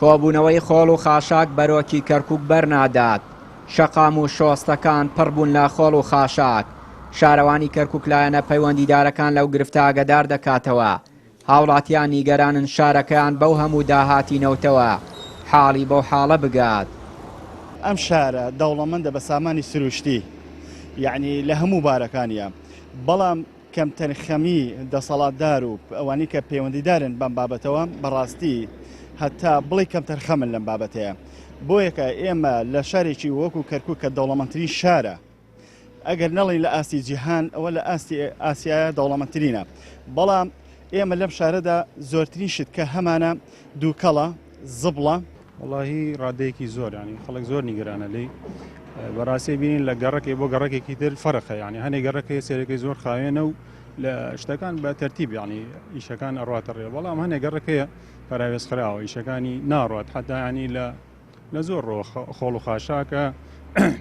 کۆبوونەوەی خۆڵ و خاشاک بەرۆکی کەرکوک بەرنادات، شەقام و شۆستەکان پڕ بوون لە خۆڵ و خاشاک، شارەوانی کەرکوک لایەنە پەیوەندیدارەکان لەو گرفتە ئاگەدار دەکاتەوە، هاوڵاتیان نیگەرانن شارەکەیان بەو هەموو داهاتی نەوتەوە حاڵی بەو حاڵە بگات. ئەم شارە دەوڵەمەندە بە سامانی سروشتی یەعنی لە هەموو بارەکانیا بەڵام کەمتەرخەمی دەسەڵاتدار و ئەوانەی کە پەیوەندیدارن بەم بابەتەوە بەڕاستی هەتا بڵێی کەمتەرخەمن لەم بابەتەیە بۆیەکە ئێمە لە شارێکی وەکو کەرکوک کە دەوڵەمەندترین شارە ئەگەر نەڵێین لە ئاستی جیهان ئەوە لە ئاستی ئاسیایە دەوڵەمەندترینە بەڵام ئێمە لەم شارەدا زۆرترین شت کە هەمانە دووکەڵە زبڵە. وەڵاهی ڕادەیەکی زۆر ینی خەڵک زۆر نیگەرانە لێی بەڕاستی بینین لە گەڕەکێ بۆ گەڕەکێکی تر فەرقە ینی هەنێ گەڕەکەی سێرەکەی زۆر خاوێنە و لە شتەکان بە تەرتیب ینی ئیشەکان ئەڕاتە ڕێ بەڵام هەنێ گەڕەکەیە پەراوێز خراوە ئیشەکانی ناڕات حتا ینی لە لە زۆر ڕۆ خۆڵ و خاشاکە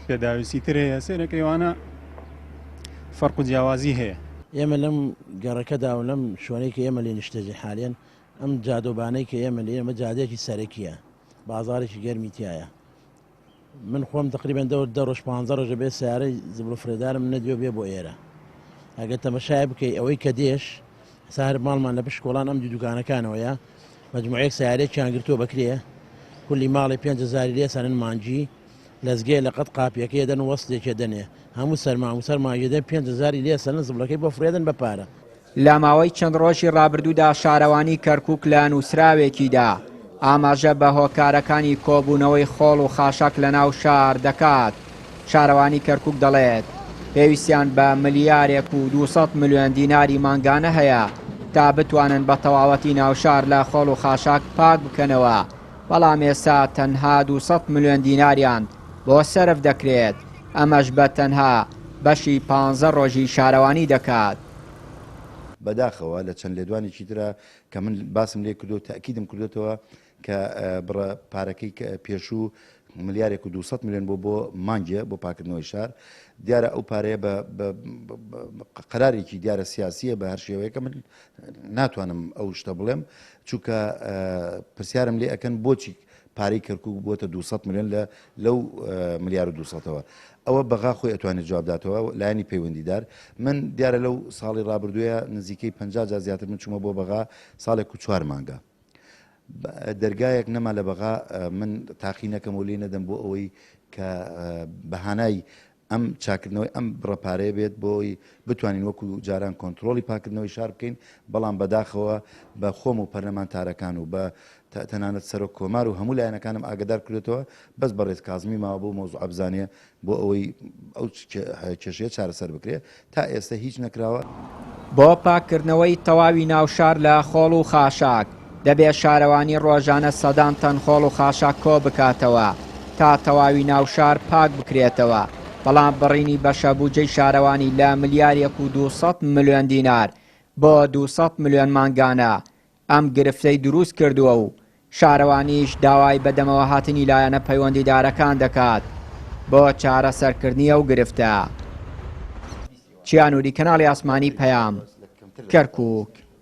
پێداویستی تر هەیە سێرەکەی وانە فەرق و جیاوازی هەیە. ئێمە لەم گەڕەکەدا و لەم شوێنەی کە ئێمە لێ نیشتەجێ حالێن ئەم جادۆبانەی کە ئێمە لێ ئەمە جادەیەکی سەرەکیە بازارێکی گەرمی تایە من خۆم تقریبا دەور دە ڕۆژ پ ڕۆژە بێ سیارەی زبڵ فرێدارم نەدیوە بێ بۆ ئێرە ئەگەر تەمەشای بکەی ئەوەی کە دێش ساهر ماڵمان لە پشت کۆڵان ئەم دوو دوکانەکانەوەیە مجموعەیەک سیارەیەکیان گرتووە بەکرێ کولی ماڵێ پێنج هەزاری لێ سەنن مانگی لەزگەیە لە قەد قاپیەکەی دەن وەسلێکێ دەنێ هەموو سەرما و سەرماگی دەن 5 هەزاری لێ سەنن زبڵەکەی بۆ فرێدن بە پارە. لە ماوەی چەند ڕۆژی ڕابردوودا شارەوانی کەرکوک لە نووسراوێکیدا ئاماژە بە هۆکارەکانی کۆبوونەوەی خۆڵ و خاشاک لەناو شار دەکات، شارەوانی کەرکوک دەڵێت، پێویستیان بە ملیارێک و 200 ملیۆن دیناری مانگانە هەیە تا بتوانن بە تەواوەتی ناوشار لە خۆڵ و خاشاک پاک بکەنەوە، بەڵام ئێستا تەنها 200 ملیۆن دیناریان بۆ سەرف دەکرێت، ئەمەش بە تەنها بەشی پانزە ڕۆژی شارەوانی دەکات. بەداخەوە لە چەند لێدوانێکی ترا کە من باسم لێ کردو تەئکیدم کردۆتەوە کە بڕە پارەکەی پێشوو ملیارێک و 200 ملیۆن بۆ بۆ مانگێ بۆ پاکردنەوەی شار دیارە ئەو پارەیە بە قەرارێکی دیارە سیاسیە بە هەر شێوەیەکە من ناتوانم ئەو شتە بڵێم چونکە پرسیارم لێ ئەکەن بۆچی پارەی کەرکک بۆتە 200 ملیۆن لە لەو ملیار و 200ەوە ئەوە بەغا خۆی ئەتوانێت جواب داتەوە لایەنی پەیوەندیدار من دیارە لەو ساڵی ڕابردووە نزیکەی 50 جار زیاتر من چوومە بۆ بەغا ساڵێک و چوار مانگە دەرگایەک نەما لە بەغا من تاقی نەکەم و لێ نەدەم بۆ ئەوەی کە بەهانای ئەم چاکردنەوەی ئەم بڕە پارەیە بێت بۆ ئەوەی بتوانین وەکو جاران کۆنترۆڵی پاکردنەوەی شار بکەین، بەڵام بەداخەوە بە خۆم و پەرلەمانتارەکان و بە تەنانەت سەرۆک کۆمار و هەموو لایەنەکانم ئاگەدار کردۆتەوە، بەس بەڕێز کازمی ماوە بەو مەوزوعە بزانێ بۆ ئەوەی ئەو کێشەیە چارەسەر بکرێ، تا ئێستە هیچ نەکراوە. بۆ پاککردنەوەی تەواوی ناوشار لە خۆڵ و خاشاک، دەبێت شارەوانی ڕۆژانە سەدان تەن خۆڵ و خاشاک کۆبکاتەوە تا تەواوی ناوشار پاک بکرێتەوە، بەڵام بڕینی بەشە بوجەی شارەوانی لە ملیارێک و 200 ملیۆن دینار بۆ 200 ملیۆن مانگانە ئەم گرفتەی دروست کردووە و شارەوانیش داوای بەدەمەوەهاتنی لایەنە پەیوەندیدارەکان دەکات بۆ چارەسەرکردنی ئەو گرفتە. چیا نوری، کەناڵی ئاسمانی پەیام، کەرکوک.